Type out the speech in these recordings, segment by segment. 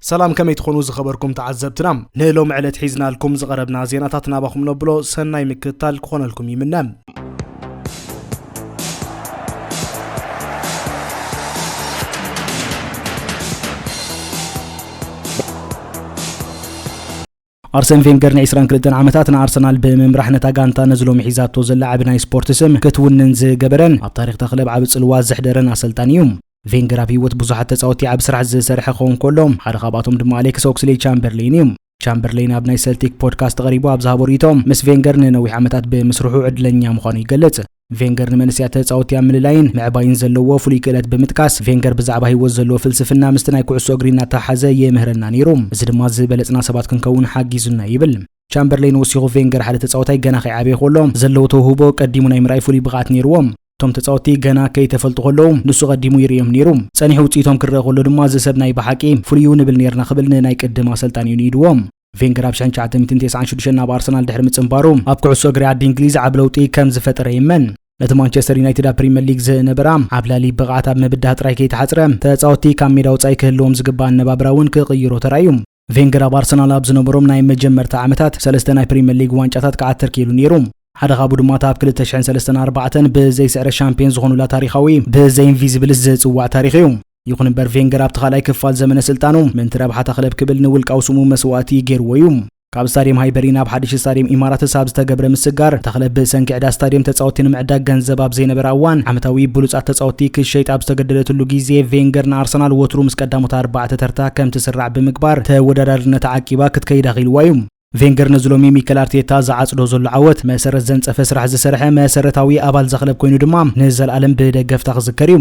ሰላም፣ ከመይ ትኾኑ ዝኸበርኩም ተዓዘብትና? ንሎሚ ዕለት ሒዝናልኩም ዝቐረብና ዜናታት ናባኹም ነብሎ ሰናይ ምክትታል ክኾነልኩም ይምነ። ኣርሰን ቬንገር ን22 ዓመታት ንኣርሰናል ብምምራሕ ነታ ጋንታ ነዚ ሎሚ ሒዛቶ ዘላ ዓቢ ናይ ስፖርት ስም ክትውንን ዝገበረን ኣብ ታሪኽ እታ ክለብ ዓቢ ጽልዋ ዘሕደረን ኣሰልጣኒ እዩ። ቬንገር ኣብ ህይወት ብዙሓት ተጻወትቲ ዓቢ ስራሕ ዝሰርሐ ክኸውን ከሎ፣ ሓደ ካብኣቶም ድማ ኣሌክስ ኦክስሌይ ቻምበርሌን እዩ። ቻምበርሌን ኣብ ናይ ሰልቲክ ፖድካስት ቀሪቡ ኣብ ዝሃቦ ርእይቶ፣ ምስ ቬንገር ንነዊሕ ዓመታት ብምስርሑ ዕድለኛ ምዃኑ ይገልጽ። ቬንገር ንመንእሰያት ተጻወትቲ ኣብ ምልላይን ምዕባይን ዘለዎ ፍሉይ ክእለት ብምጥቃስ፣ ቬንገር ብዛዕባ ህይወት ዘለዎ ፍልስፍና ምስቲ ናይ ኩዕሶ እግሪ እናተሓሓዘ ይምህረና ነይሩ። እዚ ድማ ዝበለጽና ሰባት ክንከውን ሓጊዙና ይብል። ቻምበርሌን ወሲኹ፣ ቬንገር ሓደ ተጻዋታይ ገና ከይዓበየ ከሎ ዘለዎ ተውህቦ ቀዲሙ ናይ ምርኣይ ፍሉይ ብቕዓት ነይርዎ። እቶም ተጻወትቲ ገና ከይተፈልጡ ከለዉ ንሱ ቀዲሙ ይርእዮም ነይሩ። ጸኒሑ ውጽኢቶም ክረአ ከሎ ድማ፣ እዚ ሰብ ናይ ብሓቂ ፍሉይ እዩ ንብል ነይርና ክብል ንናይ ቅድም ኣሰልጣኒኡ ንኢድዎ። ቬንገር ኣብ ሽሕን ትሽዓተ ሚእትን ተስዓን ሽዱሽተን ናብ ኣርሰናል ድሕሪ ምጽንባሩ፣ ኣብ ኩዕሶ እግሪ ዓዲ እንግሊዝ ዓቢ ለውጢ ከም ዝፈጠረ ይእመን። ነቲ ማንቸስተር ዩናይትድ ኣብ ፕሪምየር ሊግ ዝነበራ ዓብላሊ ብቕዓት ኣብ ምብዳህ ጥራይ ከይተሓጽረ፣ ተጻወትቲ ካብ ሜዳ ወጻኢ ክህልዎም ዝግባእ ኣነባብራ እውን ክቕይሮ ተራእዩ። ቬንገር ኣብ ኣርሰናል ኣብ ዝነበሮም ናይ መጀመርታ ዓመታት ሰለስተ ናይ ፕሪምየር ሊግ ዋንጫታት ክዓትር ክኢሉ ነይሩ። ሓደ ካብኡ ድማ እታ ኣብ ክልተ ሽሕን ሰለስተን ኣርባዕተን ብዘይስዕረት ሻምፒዮን ዝኾኑላ ታሪኻዊ ብዘይ ኢንቪዚብልስ ዝጽዋዕ ታሪኽ እዩ። ይኹን እምበር፣ ቬንገር ኣብቲ ካልኣይ ክፋል ዘመነ ስልጣኑ ምእንቲ ረብሓ እታ ክለብ ክብል ንውልቃዊ ስሙ መስዋእቲ ገይርዎ እዩ። ካብ ስታድየም ሃይበሪ ናብ ሓድሽ ስታድየም ኢማራትስ ኣብ ዝተገብረ ምስጋር፣ እታ ክለብ ብሰንኪ ዕዳ ስታድየም ተጻወትቲ ንምዕዳግ ገንዘብ ኣብ ዘይነበራ እዋን፣ ዓመታዊ ብሉጻት ተጻወትቲ ክሸይጥ ኣብ ዝተገደደትሉ ግዜ፣ ቬንገር ንኣርሰናል ወትሩ ምስ ቀዳሞት ኣርባዕተ ተርታ ከም ትስራዕ ብምግባር፣ ተወዳዳርነታ ዓቂባ ክትከይድ ኣኽኢልዋ እዩ። ቬንገር ነዚ ሎሚ ሚከል ኣርቴታ ዝዓጽዶ ዘሎ ዓወት መሰረት ዘንጸፈ ስራሕ ዝሰርሐ መሰረታዊ ኣባል እዛ ክለብ ኮይኑ ድማ ንዘለኣለም ብደገፍታ ክዝከር እዩ።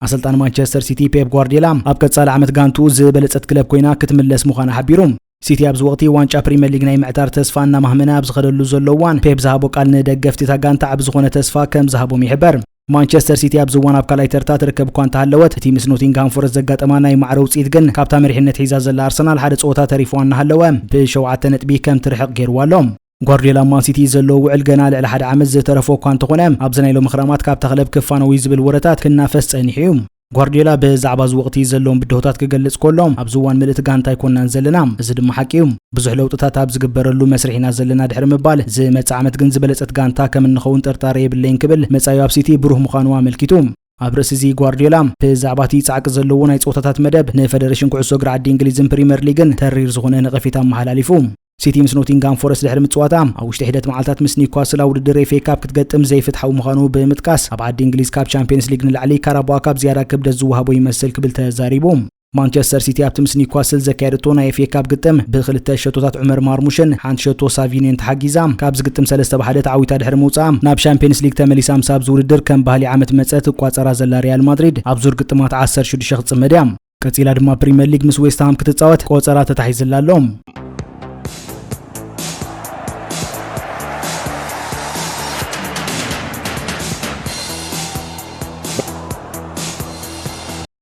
ኣሰልጣኒ ማንቸስተር ሲቲ ፔፕ ጓርዲዮላ ኣብ ቀጻሊ ዓመት ጋንትኡ ዝበለጸት ክለብ ኮይና ክትምለስ ምዃና ሓቢሩ። ሲቲ ኣብዚ ወቕቲ ዋንጫ ፕሪምየር ሊግ ናይ ምዕታር ተስፋ እናማህመነ ኣብ ዝኸደሉ ዘሎ እዋን፣ ፔፕ ዝሃቦ ቃል ንደገፍቲ እታ ጋንታ ዓቢ ዝኾነ ተስፋ ከም ዝሃቦም ይሕበር። ማንቸስተር ሲቲ ኣብዚ እዋን ኣብ ካልኣይ ተርታ ትርከብ እኳ እንተሃለወት፣ እቲ ምስ ኖቲንግሃም ፎረስት ዘጋጠማ ናይ ማዕረ ውጽኢት ግን ካብታ መሪሕነት ሒዛ ዘላ ኣርሰናል ሓደ ጸወታ ተሪፍዋ እናሃለወ ብሸውዓተ ነጥቢ ከም ትርሕቕ ገይርዋ ኣሎ። ጓርዲዮላ ማን ሲቲ ዘለዎ ውዕል ገና ልዕሊ ሓደ ዓመት ዝተረፎ እኳ እንተኾነ፣ ኣብዚ ናይ ሎሚ ክረማት ካብታ ክለብ ክፋነው እዩ ዝብል ወረታት ክናፈስ ጸኒሑ እዩ። ጓርዲዮላ ብዛዕባ እዚ ወቕቲ ዘለዎም ብድሆታት ክገልጽ ከሎ፣ ኣብዚ እዋን ምልእቲ ጋንታ ኣይኮንናን ዘለና። እዚ ድማ ሓቂ እዩ። ብዙሕ ለውጥታት ኣብ ዝግበረሉ መስርሕ ኢና ዘለና ድሕሪ ምባል፣ ዝመጽእ ዓመት ግን ዝበለጸት ጋንታ ከም እንኸውን ጥርጣረ የብለይን ክብል፣ መጻኢኡ ኣብ ሲቲ ብሩህ ምዃኑ ኣመልኪቱ። ኣብ ርእሲ እዚ ጓርዲዮላ፣ ብዛዕባ እቲ ጻዕቂ ዘለዎ ናይ ጸወታታት መደብ፣ ንፈደረሽን ኩዕሶ እግሪ ዓዲ እንግሊዝን ፕሪምየር ሊግን ተሪር ዝኾነ ነቐፌታ ኣመሓላሊፉ። ሲቲ ምስ ኖቲንግሃም ፎረስት ድሕሪ ምጽዋታ፣ ኣብ ውሽጢ ሒደት መዓልታት ምስ ኒውካስል ኣብ ውድድር ኤፍ ኤ ካፕ ክትገጥም ዘይፍትሓዊ ምዃኑ ብምጥቃስ፣ ኣብ ዓዲ እንግሊዝ ካብ ቻምፒየንስ ሊግ ንላዕሊ ካራባኦ ካፕ ዝያዳ ክብደት ዝወሃቦ ይመስል ክብል ተዛሪቡ። ማንቸስተር ሲቲ ኣብቲ ምስ ኒውካስል ዘካየደቶ ናይ ኤፍ ኤ ካፕ ግጥም ብክልተ ሸቶታት ዑመር ማርሙሽን ሓንቲ ሸቶ ሳቪኒዮን ተሓጊዛ ካብ ዝግጥም ሰለስተ ብሓደ ተዓዊታ ድሕሪ ምውጻኣ፣ ናብ ቻምፒየንስ ሊግ ተመሊሳ ምስ ኣብዚ ውድድር ከም ባህሊ ዓመት መጸ ትቋጸራ ዘላ ሪያል ማድሪድ፣ ኣብ ዙር ግጥማት ዓሰርተ ሽዱሽተ ክትጽመድ እያ። ቀጺላ ድማ ፕሪምየር ሊግ ምስ ዌስትሃም ክትጻወት ቆጸራ ተታሒዝላ ኣሎ።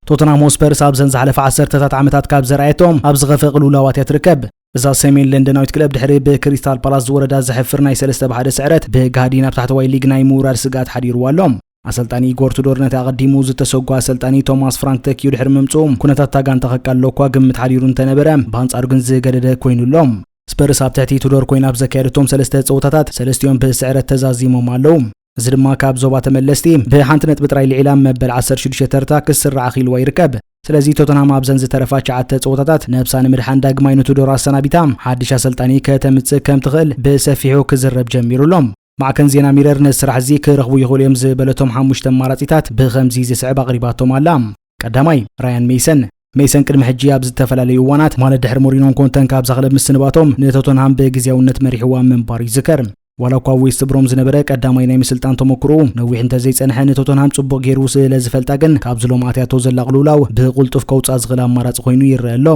ቶተንሃም ሆትስፐርስ ኣብዘን ዝሓለፈ ዓሰርተታት ዓመታት ካብ ዘርኣየቶም ኣብ ዝኸፍአ ቅልውላዋት እያ ትርከብ። እዛ ሰሜን ለንደናዊት ክለብ ድሕሪ ብክሪስታል ፓላስ ዝወረዳ ዘሕፍር ናይ ሰለስተ ብሓደ ስዕረት፣ ብጋህዲ ናብ ታሕተዋይ ሊግ ናይ ምውራድ ስግኣት ሓዲርዋ ኣሎ። ኣሰልጣኒ ኢጎር ቱዶር ነቲ ኣቐዲሙ ዝተሰጎ ኣሰልጣኒ ቶማስ ፍራንክ ተኪኡ ድሕሪ ምምጽኡ፣ ኩነታት እታ ጋንታ ከቃልሎ እኳ ግምት ሓዲሩ እንተነበረ፣ ብኣንጻሩ ግን ዝገደደ ኮይኑ ኣሎ። ስፐርስ ኣብ ትሕቲ ቱዶር ኮይና ኣብ ዘካየደቶም ሰለስተ ጸወታታት፣ ሰለስቲኦም ብስዕረት ተዛዚሞም ኣለዉ። እዚ ድማ ካብ ዞባ ተመለስቲ ብሓንቲ ነጥቢ ጥራይ ልዒላ መበል ዓሰርተ ሽዱሽተ ተርታ ክስራዕ ኣኽኢልዋ ይርከብ። ስለዚ ቶተንሃም ኣብዘን ዝተረፋ ትሽዓተ ጸወታታት ነብሳ ንምድሓን ዳግማይ ንቱዶር ኣሰናቢታ ሓድሽ ኣሰልጣኒ ከተምጽእ ከም ትኽእል ብሰፊሑ ክዝረብ ጀሚሩ ኣሎ። ማዕከን ዜና ሚረር ነዚ ስራሕ እዚ ክረኽቡ ይኽእሉ እዮም ዝበለቶም ሓሙሽተ ኣማራጺታት ብኸምዚ ዝስዕብ ኣቕሪባቶም ኣላ። ቀዳማይ፣ ራያን ሜይሰን። ሜይሰን ቅድሚ ሕጂ ኣብ ዝተፈላለዩ እዋናት፣ ማለት ድሕሪ ሞሪኖን ኮንተን ካብዛ ክለብ ምስንባቶም፣ ንቶተንሃም ብግዝያውነት መሪሕዋ ምንባሩ ይዝከር። ዋላ እኳ ኣብ ዌስት ብሮም ዝነበረ ቀዳማይ ናይ ምስልጣን ተመክሮኡ ነዊሕ እንተዘይጸንሐ፣ ንቶተንሃም ጽቡቕ ገይሩ ስለ ዝፈልጣ ግን፣ ካብዚ ሎም ኣትያቶ ዘላ ቅልውላው ብቕልጡፍ ከውጽኣ ዝኽእል ኣማራጺ ኮይኑ ይረአ ኣሎ።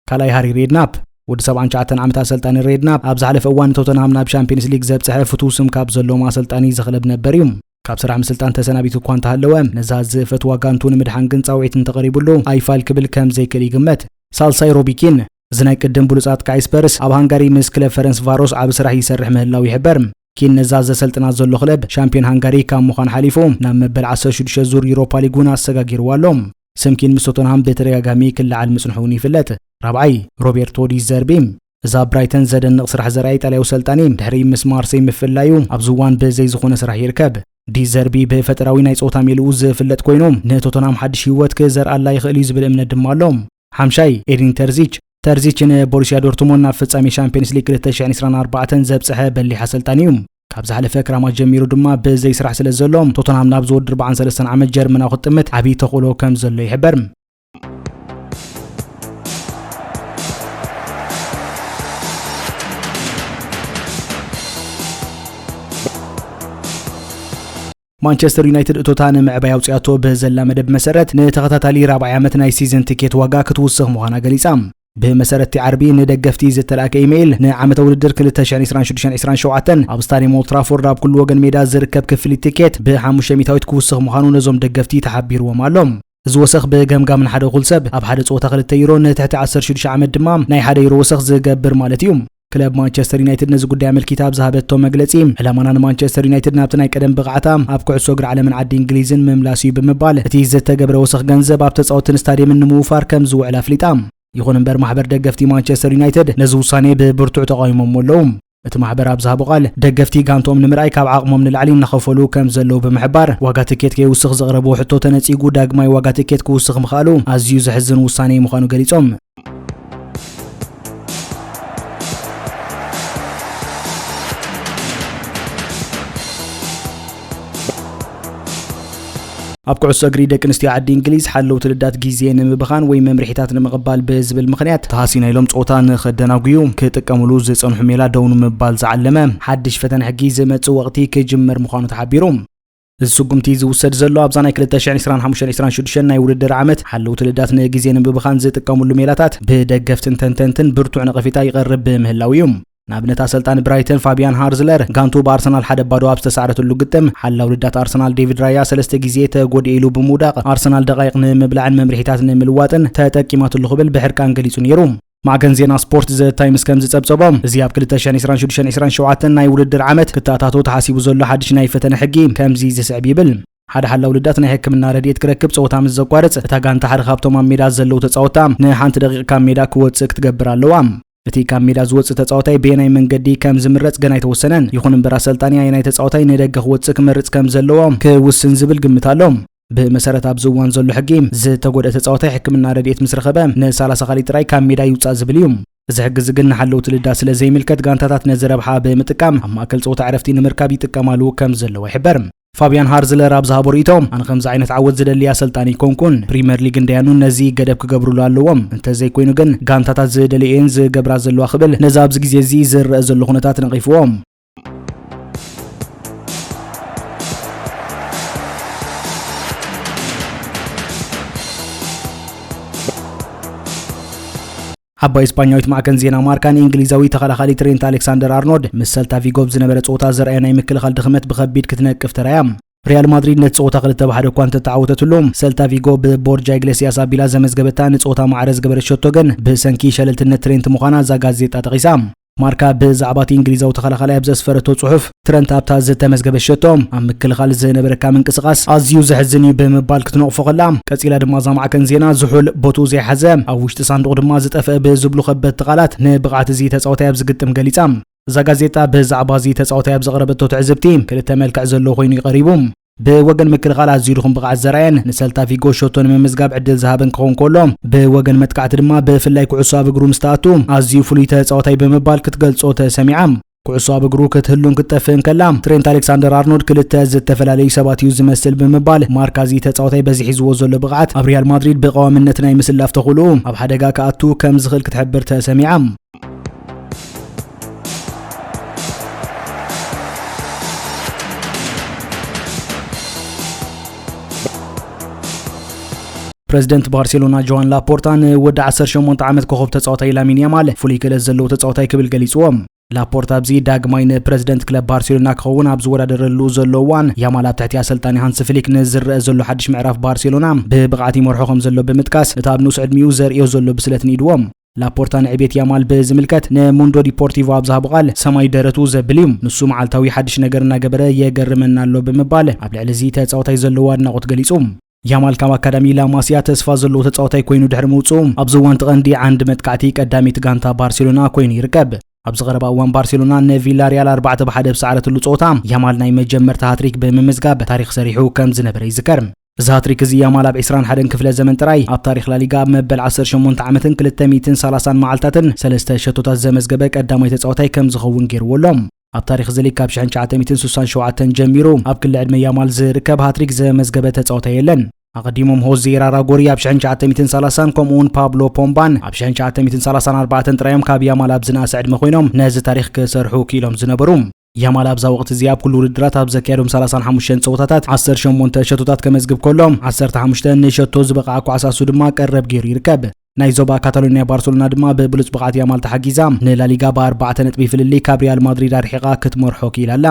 ካልኣይ፣ ሃሪ ሬድናፕ። ወዲ ሰብዓን ትሽዓተን ዓመት ኣሰልጣኒ ሬድናፕ፣ ኣብ ዝሓለፈ እዋን ንቶተንሃም ናብ ሻምፒየንስ ሊግ ዘብጽሐ ፍቱው ስም ካብ ዘለዎም ኣሰልጣኒ እዚ ክለብ ነበር እዩ። ካብ ስራሕ ምስልጣን ተሰናቢቱ እኳ እንተሃለወ፣ ነዛ ዝፈትዋ ጋንቱ ንምድሓን ግን ጻውዒት እንተቐሪቡሉ፣ ኣይፋል ክብል ከም ዘይክእል ይግመት። ሳልሳይ፣ ሮቢ ኪን። እዚ ናይ ቅድም ብሉጽ ኣጥቃዒ ስፐርስ ኣብ ሃንጋሪ ምስ ክለብ ፈረንስ ቫሮስ ዓቢ ስራሕ ይሰርሕ ምህላው ይሕበር። ኪን ነዛ ዘሰልጥና ዘሎ ክለብ ሻምፒዮን ሃንጋሪ ካብ ምዃን ሓሊፉ ናብ መበል ዓሰርተ ሽዱሽተ ዙር ዩሮፓ ሊግ እውን ኣሰጋጊርዋ ኣሎ። ስም ኪን ምስ ቶተንሃም ብተደጋጋሚ ክለዓል ምጽንሑ እውን ይፍለጥ። ራብዓይ፣ ሮቤርቶ ዲ ዘርቢ። እዛ ብራይተን ዘደንቕ ስራሕ ዘርኣየ ኢጣልያዊ ሰልጣኒ ድሕሪ ምስ ማርሴይ ምፍላዩ ኣብዚ እዋን ብዘይ ዝኾነ ስራሕ ይርከብ። ዲ ዘርቢ ብፈጠራዊ ናይ ጸወታ ሜልኡ ዝፍለጥ ኮይኑ ንቶተንሃም ሓድሽ ህይወት ክዘርኣላ ይኽእል እዩ ዝብል እምነት ድማ ኣሎ። ሓምሻይ፣ ኤዲን ተርዚች። ተርዚች ንቦሩስያ ዶርትሞንድ ናብ ፍጻሜ ሻምፒዮንስ ሊግ ክልተ ሽሕን ዕስራን ኣርባዕተን ዘብጽሐ በሊሕ ኣሰልጣኒ እዩ። ካብ ዝሓለፈ ክራማት ጀሚሩ ድማ ብዘይ ስራሕ ስለ ዘሎ ቶተንሃም ናብ ዝወድር በዓን ሰለስተን ዓመት ጀርመናዊ ክጥምት ዓብዪ ተኽእሎ ከም ዘሎ ይሕበር። ማንቸስተር ዩናይትድ እቶታ ንምዕባይ ኣውፅኣቶ ብዘላ መደብ መሰረት ንተኸታታሊ ራብዓይ ዓመት ናይ ሲዝን ትኬት ዋጋ ክትውስኽ ምዃና ገሊጻ። ብመሰረት እቲ ዓርቢ ንደገፍቲ ዝተላእከ ኢሜይል ንዓመታዊ ውድድር ክልተ ሽሕን ዕስራን ሽዱሽተን ዕስራን ሸውዓተን ኣብ ስታዲየም ኦልትራፎርድ ኣብ ኩሉ ወገን ሜዳ ዝርከብ ክፍሊት ትኬት ብሓሙሽተ ሚእታዊት ክውስኽ ምዃኑ ነዞም ደገፍቲ ተሓቢርዎም ኣሎ። እዚ ወሰኽ ብገምጋም ንሓደ እኹል ሰብ ኣብ ሓደ ጸወታ ክልተ ዩሮ ንትሕቲ ዓሰርተ ሽዱሽተ ዓመት ድማ ናይ ሓደ ዩሮ ወሰኽ ዝገብር ማለት እዩ። ክለብ ማንቸስተር ዩናይትድ ነዚ ጉዳይ ኣመልኪታ ኣብ ዝሃበቶ መግለጺ፣ ዕላማና ንማንቸስተር ዩናይትድ ናብቲ ናይ ቀደም ብቕዓታ ኣብ ኩዕሶ እግሪ ዓለምን ዓዲ እንግሊዝን ምምላስ እዩ ብምባል፣ እቲ ዝተገብረ ወሰኽ ገንዘብ ኣብ ተጻወትን ስታድየምን ንምውፋር ከም ዝውዕል ኣፍሊጣ። ይኹን እምበር ማሕበር ደገፍቲ ማንቸስተር ዩናይትድ ነዚ ውሳኔ ብብርቱዕ ተቓዊሞሞ ኣለዉ። እቲ ማሕበር ኣብ ዝሃቦ ቃል፣ ደገፍቲ ጋንትኦም ንምርኣይ ካብ ዓቕሞም ንላዕሊ እናኸፈሉ ከም ዘለዉ ብምሕባር፣ ዋጋ ትኬት ከይውስኽ ዘቕረብዎ ሕቶ ተነጺጉ ዳግማይ ዋጋ ትኬት ክውስኽ ምኽኣሉ ኣዝዩ ዘሕዝን ውሳኔ ምዃኑ ገሊጾም። ኣብ ኩዕሶ እግሪ ደቂ ኣንስትዮ ዓዲ እንግሊዝ ሓለውቲ ልዳት ግዜ ንምብኻን ወይ መምርሒታት ንምቕባል ብዝብል ምኽንያት ተሃሲና ኢሎም ጾታ ንኸደናጉዩ ክጥቀምሉ ዝጸንሑ ሜላ ደው ንምባል ዝዓለመ ሓድሽ ፈተነ ሕጊ ዝመጽእ ወቕቲ ክጅመር ምዃኑ ተሓቢሩ። እዚ ስጉምቲ ዝውሰድ ዘሎ ኣብዛ ናይ ክልተ ሽሕን ዕስራን ሓሙሽተን ዕስራን ሽዱሽተን ናይ ውድድር ዓመት ሓለውቲ ልዳት ንግዜ ንምብኻን ዝጥቀምሉ ሜላታት ብደገፍትን ተንተንትን ብርቱዕ ነቐፌታ ይቐርብ ብምህላው እዩ። ንኣብነት ኣሰልጣኒ ብራይተን ፋቢያን ሃርዝለር ጋንቱ ብኣርሰናል ሓደ ባዶ ኣብ ዝተሳዕረትሉ ግጥም ሓላው ልዳት ኣርሰናል ዴቪድ ራያ ሰለስተ ግዜ ተጎዲኡ ኢሉ ብምውዳቕ ኣርሰናል ደቃይቕ ንምብላዕን መምርሒታት ንምልዋጥን ተጠቂማትሉ ክብል ብሕርቃን ገሊጹ ነይሩ። ማዕከን ዜና ስፖርት ዘ ታይምስ ከም ዝጸብጸቦ፣ እዚ ኣብ ክልተ ሽሕን ዕስራን ሽዱሽተን ዕስራን ሸውዓተን ናይ ውድድር ዓመት ክተኣታቶ ተሓሲቡ ዘሎ ሓድሽ ናይ ፈተነ ሕጊ ከምዚ ዝስዕብ ይብል። ሓደ ሓላው ልዳት ናይ ሕክምና ረድኤት ክረክብ ጸወታ ምስ ዘቋርጽ፣ እታ ጋንታ ሓደ ካብቶም ኣብ ሜዳ ዘለዉ ተጻወትታ ንሓንቲ ደቂቕ ካብ ሜዳ ክወጽእ ክትገብር ኣለዋ። እቲ ካብ ሜዳ ዝወጽእ ተጻዋታይ በየናይ መንገዲ ከም ዝምረጽ ገና ኣይተወሰነን። ይኹን እምበር ኣሰልጣኒ ኣየናይ ተጻዋታይ ንደገ ክወጽእ ክመርጽ ከም ዘለዎ ክውስን ዝብል ግምት ኣሎ። ብመሰረት ኣብዚ እዋን ዘሎ ሕጊ፣ ዝተጎድአ ተጻዋታይ ሕክምና ረድኤት ምስ ረኸበ ንሰላሳ ካልኢት ጥራይ ካብ ሜዳ ይውጻእ ዝብል እዩ። እዚ ሕጊ እዚ ግን ንሓለውቲ ልዳት ስለ ዘይምልከት ጋንታታት ነዚ ረብሓ ብምጥቃም ኣብ ማእከል ጸወታ ዕረፍቲ ንምርካብ ይጥቀማሉ ከም ዘለዋ ይሕበር። ፋቢያን ሃርዝለር ኣብ ዝሃቦ ርእይቶ፣ ኣነ ከምዚ ዓይነት ዓወት ዝደሊ ኣሰልጣኒ ኣይኮንኩን። ፕሪምየር ሊግን ደያኑን ነዚ ገደብ ክገብሩሉ ኣለዎም። እንተዘይኮይኑ ግን ጋንታታት ዝደልየን ዝገብራ ዘለዋ ክብል ነዚ ኣብዚ ግዜ እዚ ዝረአ ዘሎ ኩነታት ነቒፍዎ። ዓባይ ስፓኛዊት ማዕከን ዜና ማርካ ንእንግሊዛዊ ተኸላኻሊ ትሬንት ኣሌክሳንደር ኣርኖልድ ምስ ሰልታ ቪጎ ኣብ ዝነበረ ጸወታ ዘርኣዮ ናይ ምክልኻል ድኽመት ብኸቢድ ክትነቅፍ ተራእያ። ሪያል ማድሪድ ነቲ ጸወታ ክልተ ብ ሓደ እኳ እንተተዓወተትሉ፣ ሰልታ ቪጎ ብቦርጃ ኢግሌስያስ ኣቢላ ዘመዝገበታ ንጸወታ ማዕረ ዝገበረት ሸቶ ግን ብሰንኪ ሸለልትነት ትሬንት ምዃና እዛ ጋዜጣ ጠቒሳ። ማርካ ብዛዕባ እቲ እንግሊዛዊ ተኸላኻላይ ኣብ ዘስፈረቶ ጽሑፍ፣ ትረንት ኣብታ ዝተመዝገበት ሸቶ ኣብ ምክልኻል ዝነበረካ ምንቅስቓስ ኣዝዩ ዘሕዝን እዩ ብምባል ክትነቕፎ ከላ፣ ቀጺላ ድማ እዛ ማዕከን ዜና ዝሑል ቦትኡ ዘይሓዘ፣ ኣብ ውሽጢ ሳንዱቕ ድማ ዝጠፍአ ብዝብሉ ከበድቲ ቃላት ንብቕዓት እዚ ተጻዋታይ ኣብዚ ግጥም ገሊጻ። እዛ ጋዜጣ ብዛዕባ እዚ ተጻዋታይ ኣብ ዘቕረበቶ ትዕዝብቲ ክልተ መልክዕ ዘለዎ ኮይኑ እዩ ቀሪቡ። ብወገን ምክልኻል ኣዝዩ ድኹም ብቕዓት ዘርኣየን ንሰልታ ቪጎ ሸቶ ንምምዝጋብ ዕድል ዝሃበን ክኸውን ከሎ፣ ብወገን መጥቃዕቲ ድማ ብፍላይ ኩዕሶ ኣብ እግሩ ምስ ተኣቱ ኣዝዩ ፍሉይ ተጻዋታይ ብምባል ክትገልጾ ተሰሚዓ። ኩዕሶ ኣብ እግሩ ክትህሉን ክትጠፍእን ከላ፣ ትሬንት ኣሌክሳንደር ኣርኖልድ ክልተ ዝተፈላለዩ ሰባት እዩ ዝመስል ብምባል፣ ማርካ እዚ ተጻዋታይ በዚ ሒዝዎ ዘሎ ብቕዓት ኣብ ሪያል ማድሪድ ብቐዋምነት ናይ ምስላፍ ተኽእልኡ ኣብ ሓደጋ ክኣቱ ከም ዝኽእል ክትሕብር ተሰሚዓ። ፕረዚደንት ባርሴሎና ጆዋን ላፖርታ ንወዲ ዓሰርተ ሸሞንተ ዓመት ኮኸብ ተጻዋታይ ላሚን ያማል ፍሉይ ክእለት ዘለዎ ተጻዋታይ ክብል ገሊጽዎ። ላፖርታ ኣብዚ ዳግማይ ንፕረዚደንት ክለብ ባርሴሎና ክኸውን ኣብ ዝወዳደረሉ ዘሎ እዋን፣ ያማል ኣብ ትሕቲ ኣሰልጣኒ ሃንስ ፍሊክ ንዝረአ ዘሎ ሓድሽ ምዕራፍ ባርሴሎና ብብቕዓት ይመርሖ ከም ዘሎ ብምጥቃስ፣ እቲ ኣብ ንኡስ ዕድሚኡ ዘርእዮ ዘሎ ብስለት ንኢድዎ። ላፖርታ ንዕቤት ያማል ብዝምልከት ንሙንዶ ዲፖርቲቮ ኣብ ዝሃቦ ቃል፣ ሰማይ ደረቱ ዘብል እዩ። ንሱ መዓልታዊ ሓድሽ ነገር እናገበረ የገርመና ኣሎ ብምባል ኣብ ልዕሊ እዚ ተጻዋታይ ዘለዎ ኣድናቖት ገሊጹ። ያማል ካብ ኣካዳሚ ላማሲያ ተስፋ ዘለዎ ተጻዋታይ ኮይኑ ድሕሪ ምውጽኡ፣ ኣብዚ እዋን እቲ ቀንዲ ዓንዲ መጥቃዕቲ ቀዳሚት ጋንታ ባርሴሎና ኮይኑ ይርከብ። ኣብዚ ቀረባ እዋን ባርሴሎና ንቪላሪያል ኣርባዕተ ብሓደ ብዝሰዓረትሉ ጸወታ፣ ያማል ናይ መጀመርታ ሃትሪክ ብምምዝጋብ ታሪኽ ሰሪሑ ከም ዝነበረ ይዝከር። እዚ ሃትሪክ እዚ ያማል ኣብ ዕስራን ሓደን ክፍለ ዘመን ጥራይ ኣብ ታሪኽ ላሊጋ ኣብ መበል ዓሰርተ ሸሞንተ ዓመትን ክልተ ሚእትን ሰላሳን መዓልታትን ሰለስተ ሸቶታት ዘመዝገበ ቀዳማይ ተጻዋታይ ከም ዝኸውን ገይርዎ ኣሎ። ኣብ ታሪኽ እዚ ሊግ ካብ ሽሕን ትሽዓተ ሚእትን ስሳን ሸውዓተን ጀሚሩ ኣብ ክሊ ዕድመ ያማል ዝርከብ ሃትሪክ ዘመዝገበ ተጻዋታይ የለን። ኣቐዲሞም ሆዜ ራራጎሪ ኣብ ሽሕን ትሽዓተ ሚእትን ሰላሳን ከምኡውን ፓብሎ ፖምባን ኣብ ሽሕን ትሽዓተ ሚእትን ሰላሳን ኣርባዕተን ጥራዮም ካብ ያማል ኣብ ዝነኣሰ ዕድመ ኮይኖም ነዚ ታሪኽ ክሰርሑ ክኢሎም ዝነበሩ። ያማል ኣብዛ ወቕቲ እዚኣ ኣብ ኩሉ ውድድራት ኣብ ዘካየዶም ሰላሳን ሓሙሽተን ጸወታታት ዓሰርተ ሸሞንተ ሸቶታት ከመዝግብ ከሎ፣ ዓሰርተ ሓሙሽተ ንሸቶ ዝበቕዓ ኳዕሳሱ ድማ ቀረብ ገይሩ ይርከብ። ናይ ዞባ ካታሎኒያ ባርሰሎና ድማ ብብሉጽ ብቕዓት ያማል ተሓጊዛ ንላሊጋ ብኣርባዕተ ነጥቢ ፍልልይ ካብ ሪያል ማድሪድ ኣርሒቓ ክትመርሖ ክኢላ ኣላ።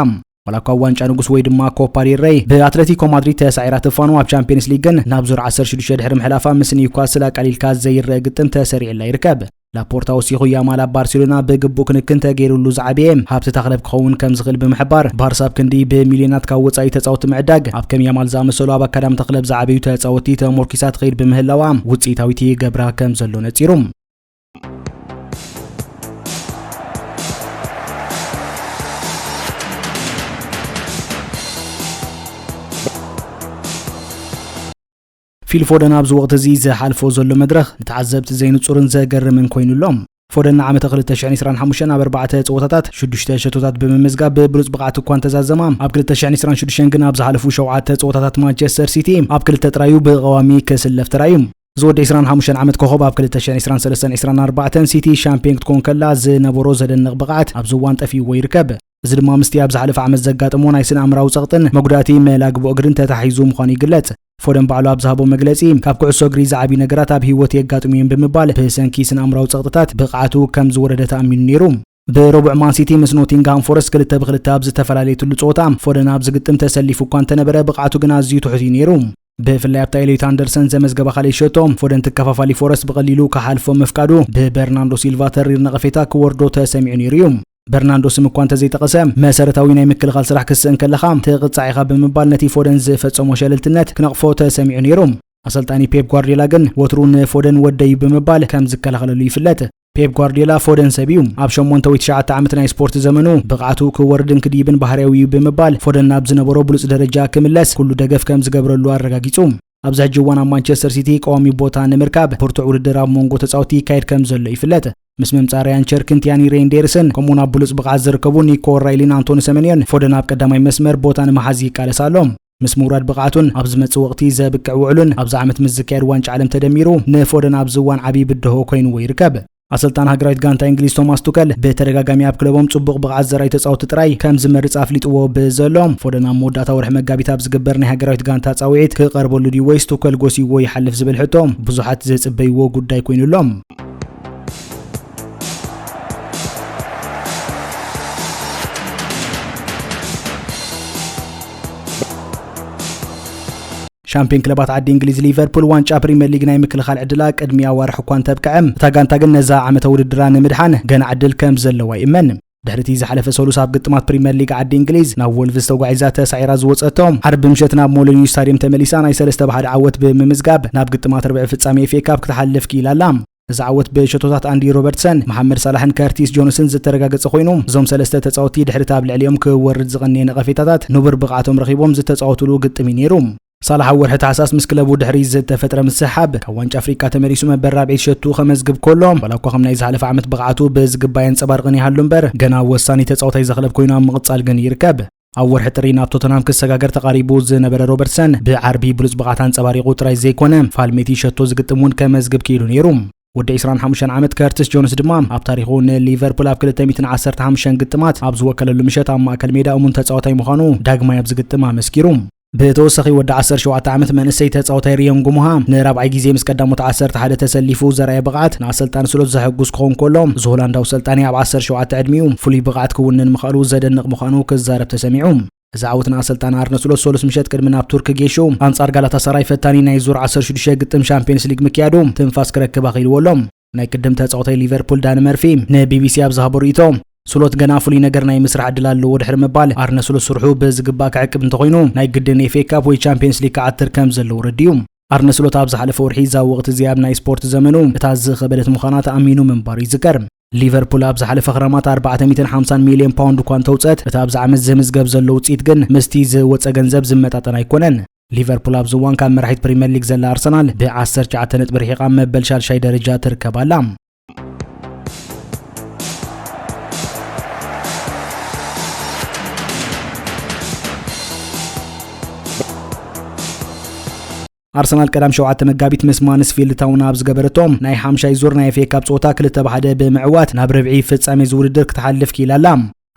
ዋላ እኳ ዋንጫ ንጉስ ወይ ድማ ኮፓ ዴል ሬይ ብኣትለቲኮ ማድሪድ ተሳዒራ ትፋኖ፣ ኣብ ቻምፒየንስ ሊግ ግን ናብ ዙር ዓሰርተ ሽዱሽተ ድሕሪ ምሕላፋ ምስ ኒውካስል ኣቃሊልካ ዘይረአ ግጥም ተሰሪዕላ ይርከብ። ላፖርታ ወሲኹ ያማል ኣብ ባርሴሎና ብግቡእ ክንክን ተገይሩሉ ዝዓበየ ሃብቲ እታ ክለብ ክኸውን ከም ዝኽእል ብምሕባር፣ ባርሳ ኣብ ክንዲ ብሚልዮናት ካብ ወጻኢ ተጻወትቲ ምዕዳግ ኣብ ከም ያማል ዝኣመሰሉ ኣብ ኣካዳሚ እታ ክለብ ዝዓበዩ ተጻወትቲ ተሞርኪሳ ትኸይድ ብምህላዋ ውጽኢታዊት ይገብራ ከም ዘሎ ነጺሩ። ፊል ፎደን ኣብዚ ወቕቲ እዚ ዝሓልፎ ዘሎ መድረኽ ንተዓዘብቲ ዘይንጹርን ዘገርምን ኮይኑ ኣሎ። ፎደን ንዓመተ ክልተ ሽሕን ዕስራን ሓሙሽተን ኣብ ኣርባዕተ ጸወታታት ሽዱሽተ ሸቶታት ብምምዝጋብ ብብሉጽ ብቕዓት እኳ እንተዛዘማ፣ ኣብ ክልተ ሽሕን ዕስራን ሽዱሽተን ግን ኣብ ዝሓለፉ ሸውዓተ ጸወታታት ማንቸስተር ሲቲ ኣብ ክልተ ጥራዩ ብቐዋሚ ክስለፍ ተራእዩ። ዝወዲ ዕስራን ሓሙሽተን ዓመት ኮኸብ ኣብ ክልተ ሽሕን ዕስራን ሰለስተን ዕስራን ኣርባዕተን ሲቲ ሻምፒዮን ክትኮን ከላ ዝነበሮ ዘደንቕ ብቕዓት ኣብዚ እዋን ጠፊእዎ ይርከብ። እዚ ድማ ምስቲ ኣብ ዝሓለፈ ዓመት ዘጋጠሞ ናይ ስነ ኣእምራዊ ጸቕጥን መጉዳእቲ መላግቦ እግርን ተታሒዙ ምዃኑ ይግለጽ። ፎደን ባዕሉ ኣብ ዝሃቦ መግለጺ፣ ካብ ኩዕሶ እግሪ ዝዓብዩ ነገራት ኣብ ህይወት የጋጥሙ እዮም ብምባል፣ ብሰንኪ ስነ ኣእምራዊ ጸቕጥታት ብቕዓቱ ከም ዝወረደ ተኣሚኑ ነይሩ። ብረቡዕ ማን ሲቲ ምስ ኖቲንግሃም ፎረስት ክልተ ብክልተ ኣብ ዝተፈላለየትሉ ጸወታ፣ ፎደን ኣብዚ ግጥም ተሰሊፉ እኳ እንተነበረ፣ ብቕዓቱ ግን ኣዝዩ ትሑት እዩ ነይሩ። ብፍላይ ኣብታ ኤሊዮት ኣንደርሰን ዘመዝገባ ካልኣይ ሸቶ፣ ፎደን ተከፋፋሊ ፎረስት ብቐሊሉ ክሓልፎ ምፍቃዱ ብበርናንዶ ሲልቫ ተሪር ነቐፌታ ክወርዶ ተሰሚዑ ነይሩ እዩ። በርናንዶ ስም እኳ እንተዘይጠቐሰ፣ መሰረታዊ ናይ ምክልኻል ስራሕ ክስእን ከለኻ ትቕጻዕ ኢኻ ብምባል ነቲ ፎደን ዝፈጸሞ ሸለልትነት ክነቕፎ ተሰሚዑ ነይሩ። ኣሰልጣኒ ፔፕ ጓርዲዮላ ግን ወትሩ ንፎደን ወደይ ብምባል ከም ዝከላኸለሉ ይፍለጥ። ፔፕ ጓርዲዮላ ፎደን ሰብ እዩ። ኣብ ሸሞንተ ወይ ትሽዓተ ዓመት ናይ ስፖርት ዘመኑ ብቕዓቱ ክወርድን ክድይብን ባህርያዊ እዩ ብምባል ፎደን ናብ ዝነበሮ ብሉጽ ደረጃ ክምለስ ኩሉ ደገፍ ከም ዝገብረሉ ኣረጋጊጹ። ኣብዚ ሕጂ እዋን ኣብ ማንቸስተር ሲቲ ቀዋሚ ቦታ ንምርካብ ብርቱዕ ውድድር ኣብ መንጎ ተጻወትቲ ይካየድ ከም ዘሎ ይፍለጥ። ምስ ምምጻእ ራያን ቸርክን ቲያኒ ሬንዴርስን ከምኡውን ኣብ ብሉጽ ብቕዓት ዝርከቡ ኒኮ ኦራይሊን ኣንቶኒ ሰመንዮን ፎደን ኣብ ቀዳማይ መስመር ቦታ ንምሓዝ ይቃለስ ኣሎ። ምስ ምውራድ ብቕዓቱን ኣብ ዝመጽእ ወቕቲ ዘብቅዕ ውዕሉን ኣብዚ ዓመት ምስ ዝካየድ ዋንጫ ዓለም ተደሚሩ ንፎደን ኣብዚ እዋን ዓብዪ ብድሆ ኮይንዎ ይርከብ። ኣሰልጣን ሃገራዊት ጋንታ እንግሊዝ ቶማስ ቱከል ብተደጋጋሚ ኣብ ክለቦም ጽቡቕ ብቕዓት ዘራዩ ተጻወትቲ ጥራይ ከም ዝመርጽ ኣፍሊጥዎ ብዘሎ፣ ፎደን ኣብ መወዳእታ ወርሒ መጋቢት ኣብ ዝግበር ናይ ሃገራዊት ጋንታ ጻውዒት ክቐርበሉ ድዩ ወይስ ቱከል ጎሲዎ ይሓልፍ ዝብል ሕቶ ብዙሓት ዝጽበይዎ ጉዳይ ኮይኑ ኣሎ። ሻምፒዮን ክለባት ዓዲ እንግሊዝ ሊቨርፑል ዋንጫ ፕሪምየር ሊግ ናይ ምክልኻል ዕድላ ቅድሚ ኣዋርሕ እኳ እንተብቅዐ፣ እታ ጋንታ ግን ነዛ ዓመተ ውድድራ ንምድሓን ገና ዕድል ከም ዘለዋ ይእመን። ድሕሪ እቲ ዝሓለፈ ሰሉስ ኣብ ግጥማት ፕሪምየር ሊግ ዓዲ እንግሊዝ ናብ ወልቭስ ተጓዒዛ ተሳዒራ ዝወጸቶም፣ ዓርቢ ምሸት ናብ ሞሊኒዩ ስታድየም ተመሊሳ ናይ ሰለስተ ብሓደ ዓወት ብምምዝጋብ ናብ ግጥማት ርብዒ ፍጻሜ ኤፍ ኤ ካፕ ክትሓልፍ ክኢላ ኣላ። እዚ ዓወት ብሸቶታት ኣንዲ ሮበርትሰን፣ መሓመድ ሳላሕን ከርቲስ ጆንስን ዝተረጋገጸ ኮይኑ፣ እዞም ሰለስተ ተጻወትቲ ድሕሪ እቲ ኣብ ልዕሊኦም ክወርድ ዝቐነየ ነቐፌታታት ንቡር ብቕዓቶም ረኺቦም ዝተጻወቱሉ ግጥም እዩ ነይሩ። ሳላሕ ኣብ ወርሒ ታሕሳስ ምስ ክለቡ ድሕሪ ዝተፈጥረ ምስሕሓብ ካብ ዋንጫ ኣፍሪቃ ተመሊሱ መበል ራብዒ ሸቱ ከመዝግብ ከሎ፣ ዋላ እኳ ከም ናይ ዝሓለፈ ዓመት ብቕዓቱ ብዝግባእ የንጸባርቕን ይሃሉ እምበር፣ ገና ወሳኒ ተጻዋታይ ዘኽለብ ኮይኑ ኣብ ምቕጻል ግን ይርከብ። ኣብ ወርሒ ጥሪ ናብ ቶተንሃም ክሰጋገር ተቓሪቡ ዝነበረ ሮበርትሰን፣ ብዓርቢ ብሉጽ ብቕዓት ኣንጸባሪቑ ጥራይ ዘይኮነ፣ ፋልሜቲ ሸቶ ዝግጥም እውን ከመዝግብ ክኢሉ ነይሩ። ወዲ ዕስራን ሓሙሽተን ዓመት ከርቲስ ጆንስ ድማ ኣብ ታሪኹ ንሊቨርፑል ኣብ ክልተ ሚእትን ዓሰርተ ሓሙሽተን ግጥማት ኣብ ዝወከለሉ ምሸት ኣብ ማእከል ሜዳ እሙን ተጻዋታይ ምዃኑ ዳግማይ ኣብዚ ግጥም ኣመስኪሩ። ብተወሳኺ ወዲ ዓሰርተ ሸውዓተ ዓመት መንእሰይ ተጻዋታይ ሪዮን ጉሙሃ ንራብዓይ ግዜ ምስ ቀዳሞት ዓሰርተ ሓደ ተሰሊፉ ዘርኣየ ብቕዓት ንኣሰልጣኒ ስሎት ዘሐጉስ ክኸውን ከሎ፣ እዚ ሆላንዳዊ ሰልጣኒ ኣብ ዓሰርተ ሸውዓተ ዕድሚኡ ፍሉይ ብቕዓት ክውንን ምኽኣሉ ዘደንቕ ምዃኑ ክዛረብ ተሰሚዑ። እዚ ዓወት ንኣሰልጣኒ ኣርነ ስሎት ሰሉስ ምሸት ቅድሚ ናብ ቱርክ ጌሹ ኣንጻር ጋላታሳራይ ፈታኒ ናይ ዙር ዓሰርተ ሽዱሽተ ግጥም ሻምፒየንስ ሊግ ምክያዱ ትንፋስ ክረክብ ኣኽኢልዎ ኣሎ። ናይ ቅድም ተጻዋታይ ሊቨርፑል ዳኒ መርፊ ንቢቢሲ ኣብ ዝሃቦ ርእይቶ፣ ስሎት ገና ፍሉይ ነገር ናይ ምስራሕ ዕድል ኣለዎ ድሕሪ ምባል፣ ኣርነ ስሎት ስርሑ ብዝግባእ ክዕቅብ እንተኾይኑ፣ ናይ ግድን ኤፍ ኤ ካፕ ወይ ቻምፒየንስ ሊግ ክዓትር ከም ዘለዎ ረዲኡ። ኣርነ ስሎት ኣብ ዝሓለፈ ወርሒ እዛ ወቕቲ እዚኣ ኣብ ናይ ስፖርት ዘመኑ እታ ዝኸበደት ምዃና ተኣሚኑ ምንባሩ ይዝከር። ሊቨርፑል ኣብ ዝሓለፈ ክረማት ኣርባዕተ ሚእትን ሓምሳን ሚልዮን ፓውንድ እኳ እንተውፀት፣ እቲ ኣብዚ ዓመት ዝምዝገብ ዘሎ ውፅኢት ግን ምስቲ ዝወፀ ገንዘብ ዝመጣጠን ኣይኮነን። ሊቨርፑል ኣብዚ እዋን ካብ መራሒት ፕሪምየር ሊግ ዘላ ኣርሰናል ብ ዓሰርተ ትሽዓተ ነጥቢ ርሒቓ መበል ሻድሻይ ደረጃ ትርከብ ኣላ። ኣርሰናል ቀዳም ሸውዓተ መጋቢት ምስ ማንስፊልድ ታውን ኣብ ዝገበረቶ ናይ ሓምሻይ ዙር ናይ ኤፍ ኤ ካፕ ጸወታ ክልተ ብ ሓደ ብምዕዋት ናብ ርብዒ ፍጻሜ ዝውድድር ክትሓልፍ ክኢላ ኣላ።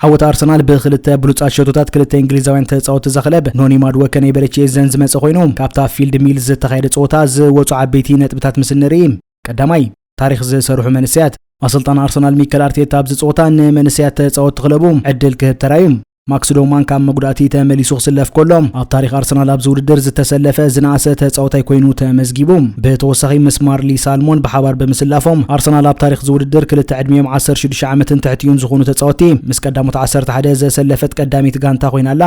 ዓወት ኣርሰናል ብክልተ ብሉጻት ሸቶታት ክልተ እንግሊዛውያን ተጻወትቲ ዘኽለብ ኖኒ ማድወከ ናይ በረቺ ኤዘን ዝመጸ ኮይኑ፣ ካብታ ፊልድ ሚል ዝተኻየደ ጸወታ ዝወጹ ዓበይቲ ነጥብታት ምስ እንርኢ፣ ቀዳማይ፣ ታሪኽ ዝሰርሑ መንእሰያት። ኣሰልጣን ኣርሰናል ሚከል ኣርቴታ ኣብዚ ጸወታ ንመንእሰያት ተጻወትቲ ክለቡ ዕድል ክህብ ተራዩ። ማክስ ዶማን ካብ መጉዳእቲ ተመሊሱ ክስለፍ ከሎ፣ ኣብ ታሪኽ ኣርሰናል ኣብዚ ውድድር ዝተሰለፈ ዝነኣሰ ተጻዋታይ ኮይኑ ተመዝጊቡ። ብተወሳኺ ምስ ማርሊ ሳልሞን ብሓባር ብምስላፎም፣ ኣርሰናል ኣብ ታሪኽ ዝውድድር ክልተ ዕድሚኦም ዓሰርተ ሽዱሽተ ዓመትን ትሕቲኡን ዝኾኑ ተጻወትቲ ምስ ቀዳሞት ዓሰርተ ሓደ ዘሰለፈት ቀዳሚት ጋንታ ኮይና ኣላ።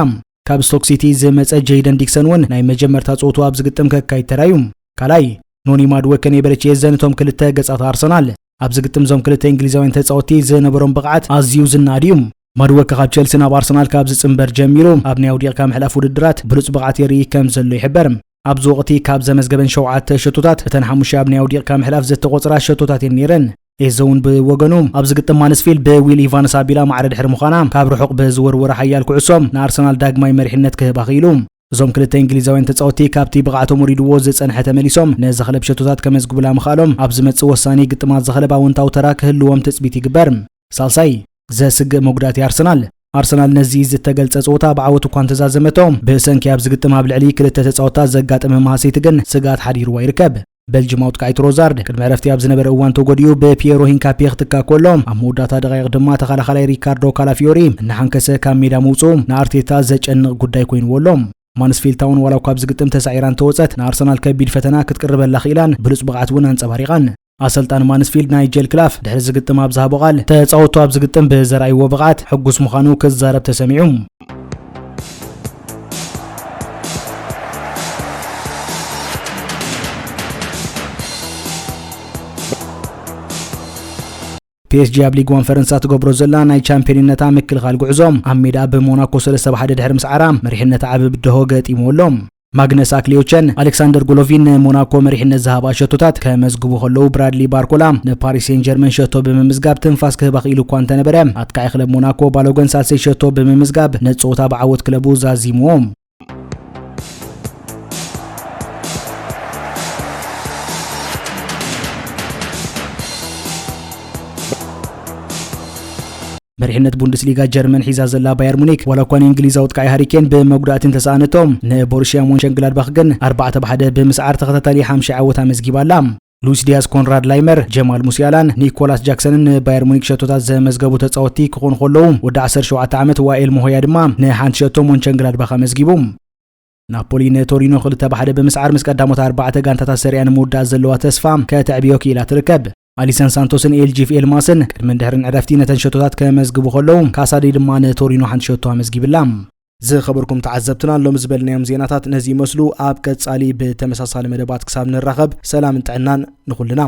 ካብ ስቶክ ሲቲ ዝመጸ ጀይደን ዲክሰን እውን ናይ መጀመርታ ጸወቱ ኣብዚ ግጥም ከካይድ ተራዩ። ካልኣይ፣ ኖኒ ማድወከ ናይ በረቺ ኤዘን እቶም ክልተ ገጻት ኣርሰናል። ኣብዚ ግጥም እዞም ክልተ እንግሊዛውያን ተጻወትቲ ዝነበሮም ብቕዓት ኣዝዩ ዝነኣድ እዩ። ማድወከ ካብ ቸልሲ ናብ ኣርሰናል ካብ ዝጽንበር ጀሚሩ ኣብ ናይ ኣውዲቕካ ምሕላፍ ውድድራት ብሉጽ ብቕዓት የርኢ ከም ዘሎ ይሕበር። ኣብዚ ወቕቲ ካብ ዘመዝገበን ሸውዓተ ሸቶታት እተን ሓሙሽተ ኣብ ናይ ኣውዲቕካ ምሕላፍ ዝተቖጽራ ሸቶታት እየን ነይረን። ኤዘ እውን ብወገኑ ኣብዚ ግጥም ማንስፊልድ ብዊል ኢቫንስ ኣቢላ ማዕረ ድሕሪ ምዃና ካብ ርሑቕ ብዝወርወረ ሓያል ኩዕሶ ንኣርሰናል ዳግማይ መሪሕነት ክህባ ክኢሉ። እዞም ክልተ እንግሊዛውያን ተጻወትቲ ካብቲ ብቕዓቶም ወሪድዎ ዝጸንሐ ተመሊሶም ነዚ ክለብ ሸቶታት ከመዝግቡላ ምኽኣሎም ኣብ ዝመጽእ ወሳኒ ግጥማት እዚ ክለብ ኣወንታዊ ተራ ክህልዎም ትጽቢት ይግበር። ሳልሳይ፣ ዘስግእ መጉዳእቲ ኣርሰናል። ኣርሰናል ነዚ ዝተገልጸ ጸወታ ብዓወት እኳ እንተዛዘመቶ፣ ብሰንኪ ኣብዚ ግጥም ኣብ ልዕሊ ክልተ ተጻወትታ ዘጋጠመ መሃሰይቲ ግን ስግኣት ሓዲርዋ ይርከብ። በልጅማዊ ተካዒ ትሮዛርድ ቅድሚ ዕረፍቲ ኣብ ዝነበረ እዋን ተጎዲኡ ብፒየሮ ሂንካፔ ክትካ ከሎ፣ ኣብ መወዳእታ ደቃይቕ ድማ ተኸላኻላይ ሪካርዶ ካላፊዮሪ እናሓንከሰ ካብ ሜዳ ምውጽኡ ንኣርቴታ ዘጨንቕ ጉዳይ ኮይንዎ ኣሎ። ማንስፊልድ ታውን ዋላ እኳ ኣብዚ ግጥም ተሳዒራ እንተወጸት፣ ንኣርሰናል ከቢድ ፈተና ክትቅርበላ ክኢላን ብሉጽ ብቕዓት እውን ኣንጸባሪቓን። ኣሰልጣን ማንስፊልድ ናይጀል ክላፍ ድሕሪ ዝግጥም ኣብ ዝሃቦ ቃል፣ ተጻወቱ ኣብ ዝግጥም ብዘርኣይዎ ብቕዓት ሕጉስ ምዃኑ ክዛረብ ተሰሚዑ። ፒ ኤስ ጂ ኣብ ሊግ ዋን ፈረንሳ ትገብሮ ዘላ ናይ ቻምፒዮንነታ ምክልኻል ጉዕዞ ኣብ ሜዳ ብሞናኮ ሰለስተ ብ ሓደ ድሕሪ ምስዓራ መሪሕነታ ዓቢ ብድሆ ገጢምዎ ኣሎ። ማግነስ ኣክሊዮቸን ኣሌክሳንደር ጎሎቪን ንሞናኮ መሪሕነት ዝሃባ ሸቶታት ከመዝግቡ ከለዉ፣ ብራድሊ ባርኮላ ንፓሪስ ሴን ጀርመን ሸቶ ብምምዝጋብ ትንፋስ ክህባ ክኢሉ እኳ እንተነበረ፣ ኣጥቃዒ ክለብ ሞናኮ ባሎገን ሳልሰይ ሸቶ ብምምዝጋብ ነቲ ጸወታ ብዓወት ክለቡ ዛዚምዎ። መሪሕነት ቡንደስሊጋ ጀርመን ሒዛ ዘላ ባየር ሙኒክ፣ ዋላ እኳ ንእንግሊዛዊ ኣጥቃዒ ሃሪ ኬን ብመጉዳእቲ እንተሰኣነቶ፣ ንቦሩሽያ ሞንሸንግላድባኽ ግን ኣርባዕተ ብ ሓደ ብምስዓር ተኸታታሊ ሓምሻይ ዓወት ኣመዝጊባ ኣላ። ሉዊስ ዲያዝ፣ ኮንራድ ላይመር፣ ጀማል ሙሲያላን ኒኮላስ ጃክሰንን ንባየር ሙኒክ ሸቶታት ዘመዝገቡ ተጻወትቲ ክኾኑ ከለዉ፣ ወዲ ዓሰርተ ሸውዓተ ዓመት ዋኤል ሞሆያ ድማ ንሓንቲ ሸቶ ሞንሸንግላድባኽ ኣመዝጊቡ። ናፖሊ ንቶሪኖ ክልተ ብ ሓደ ብምስዓር ምስ ቀዳሞት ኣርባዕተ ጋንታታት ሰሪያ ንምውዳእ ዘለዋ ተስፋ ከተዕብዮ ክኢላ ትርከብ። ኣሊሰን ሳንቶስን ኤልጂፍ ኤልማስን ቅድምን ድሕርን ዕረፍቲ ነተን ሸቶታት ከመዝግቡ ከለዉ፣ ካሳዲ ድማ ንቶሪኖ ሓንቲ ሸቶ ኣመዝጊብላ። ዝኸበርኩም ተዓዘብትና፣ ሎሚ ዝበልናዮም ዜናታት ነዚ ይመስሉ። ኣብ ቀጻሊ ብተመሳሳሊ መደባት ክሳብ ንራኸብ፣ ሰላምን ጥዕናን ንኹልና።